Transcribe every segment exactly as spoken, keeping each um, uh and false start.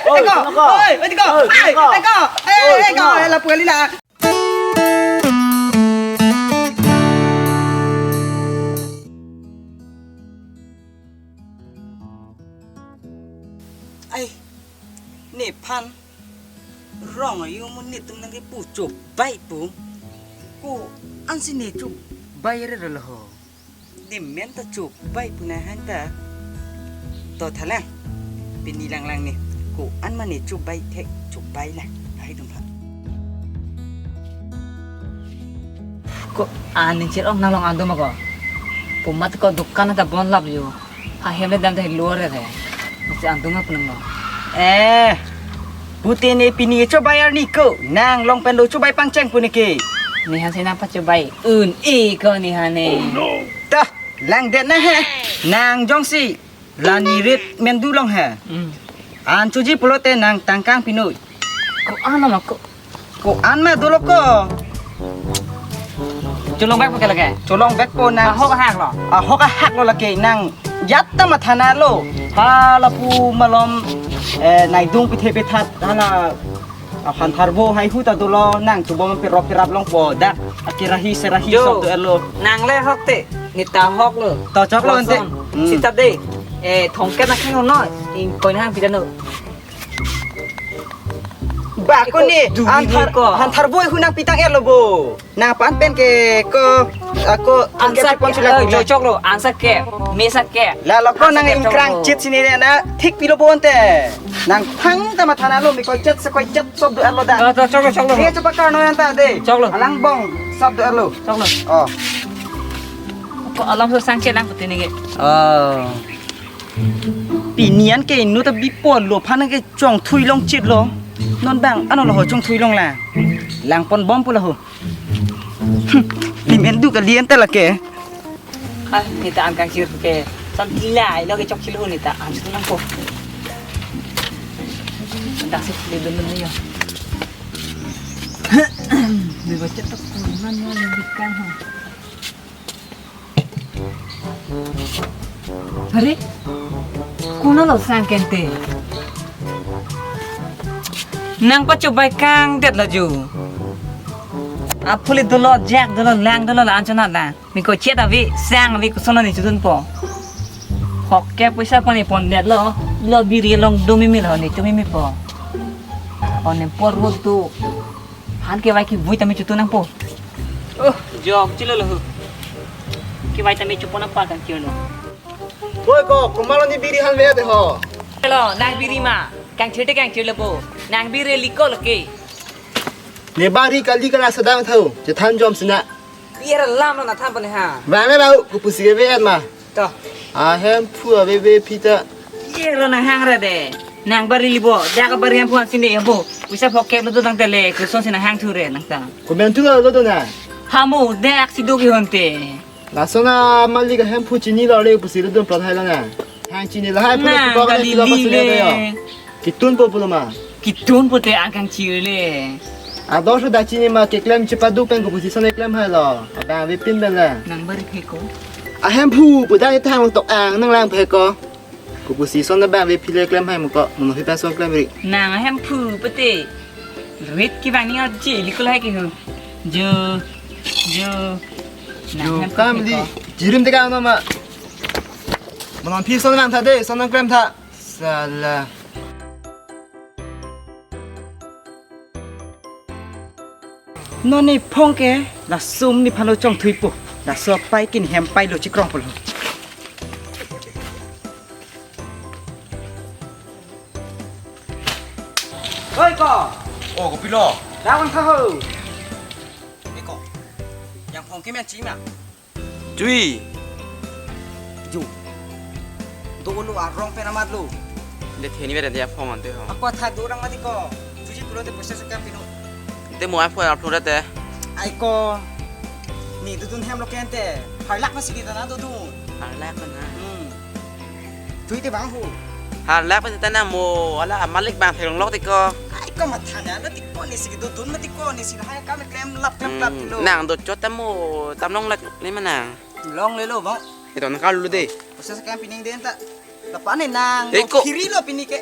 Oi, Teko, Teko. Oi, oi, Teko. Oi, Ai, Teko. Teko. Oi, Ai, Teko. Teko. Ai, lapu kali la. Ai, nephan rong ayu mo netum nangkepu chobai pu. Ko-ansi ne chobai rere lo ho. Nemen ta chobai pu nahang ta. To thalang. Pini langlang ne. Ko-an ma ne chobai thek chobai la. Ai dum pha. Ko-an ne cherong nalong adum ako. Pumat ko dukan ta bon lap yo. Ahem le dam ta luar ya. Mesti antung apa nang lo? Eh, pute ne pini chobai arni ko. Nang long pen lo chobai pangcheng pu ne ke. Nehan si nang pachobai un-e ko nehan ne. Tah, lang det na he. Nang jongsi la ne rit mendu long he. Hmm. An choji pulote nang tangkang pinoi. Ko-an ma ko. Ko-an ma dolo ko. Cholong bek po ke lake? Cholong bek po nang. Ahok ahak lo. Ahok ahak lo lake nang. Jat ta mathana lo. Ha lapu malom, eh, naidung pithe pithat hala, ah, aphan tharbo haihu ta dolo nang chubom pirop pirap longpo dak. Akirahi serahi Jo. Sok do elo. Nang le hok te. Neta hok lo. To chok lo ante. Lason. Hmm. Sita de. Eh, thongket na khang no. Ingkoi na hang pidano. Ba ko Eko ni, dubi anthar, ni ko. Anthar boi hunang pitang er lo bo. Nang pan pen ke ko, ako, Ansa ke, pon sila eh, ko. Chok lo, ansa ke, mesa ke. La lo ko Ansa nang ke, ingkrang chok lo. Chit sini na, thik pilo bo ante. Nang thang ta mathana lo, mi ko chet se ko chet sob do er lo da. To, to, chok lo, chok lo. Ye choba karno yang ta de. Chok lo. Alang bong, sob do er lo. Chok lo. Oh. Ko alam so sang ke lang putih ni ke. Oh. Pini an ke inut ta bipo lo phan ke chongthui long chit lo. Non bang ano lo ho chongthui long la. Lang pon bom pu la ho. Hmm, nemen du kali ante lake. Ah, neta an kangchir ke. San tila ilo ke chok chilo neta an chit nang po. Dak si chili dun dun yo. Ni baca tak mana ni bikang ha. Are, kuno lo sang kente. Nang pachobai kang det la ju. Apuli dolo jak dolo lang dolo la anchot la. Mi ko chet avi sang avi kusono ni chudun po. Hok ke poisa pani pon det lo. Lo biri long do mimi lo ni chumi mi po. One por ro tu. Han kevai kevui tame chutun nangpo. Oh, jok chilo lo. Kevai tame chupon apa kangchir lo. Oi ko, komat lo ni biri han ve de ho. Lo, nang biri ma. Kangchir te kangchir lo bo. Nang biri liko lo ke. Ne bari kali kana sedang tahu. Chethan jom sina. Biar lam lo na than pane ha. Bang le bau, kopusi ke ve ma. To. Ahemphu aveve pita. Ye lo nang hang ra de. Nang bari libo, dak bari hemphu an sini hemphu. Puisa pocket lo do tang tele, kuson sini hang thu re nang ta. Ko ben thu lo do na. Hamu, dak si do ki honte. Lason a malik ahemphu chini lo le pusi lo do prat hai lo na. Hang chini lo hai pura Nang tu kali kali lo pas li le. Yo. Kitun po pulo ma. Kitun po te akang chile. Ador so dachini ma keklem chepadu pen ko position eklem hai lo. Abang avepin pen le. Nang bari phe ko. Ahemphu pu dang thang tok ang nang lang phe ko. Ko position na bang avepin le klem hai mo ko. Mono hipa son klem ri. Nang ahemphu pete. Rit ki bang ni aji likul hai ki hu. Jo. Jo. Nang Jo ahemphu kam phe di. Ko. Jirim te ka no ma. Mono phi son lang tha de, son klem tha. Sala. Non ne phong ke, la sum ni phano chongthui po. La so pai kin hem pai lo chikrong po lo. Oi ko. Oh, kopilo. Dawang kha ho. Eko. Yang phong ke men chi ma. Chui. Ju. Dolo arong pen amat lo. De theni beda dia phong ante ho. Ako tha do rang mati ko. Chuji pulo te poisa sukam pino. Te mo iPhone upload te. Ai ko. Ni dudun hem lo kente. Harlak masih di tanah dudun. Harlak na. Hmm. Thui te bang hu. Harlak pen tana mo ala malik bang theklong lok te ko. Ai ko mathana lo ti ko ni si dudun mati ko ni si hai kam klem lap klem klap Hmm, lo. Nang do chot ta mo tam long lak le mana. Long le lo bang. Ito na kalu de. Poisa sukam pining den ta. Tapa ne nang. Eh, ko. Phiri lo pini ke.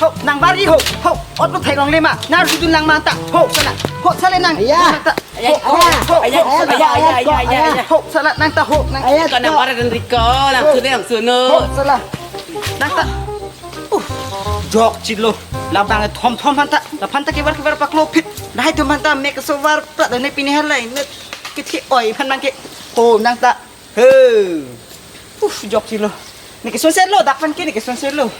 Ho, nang bari ho, ho, ot lo thek longle ma, nang arjudun lang ma ta, ho, sala, ho, sala nang, Aya. Nang ta, Aya, ho, ho, aya, ho, aya, sala, aya, aya, aya, aya, aya. Ho, sala nang ta, ho, nang. Aya, Ko nang to. Bara dan riko, nang Ho. Sunu, nang sunu. Ho, sala. Nang ta. Uh, jokchelo. Labang thom thom aphan ta, laphan ta kebar kebar paklo phit. Dai thom aphan ta mek sovar plat ne pini halai, ne kethi oi aphan nang ke. Ho, nang ta. He. Uh, jokchelo. Ne ke sunset lo, dak aphan ke ne ke sunset lo.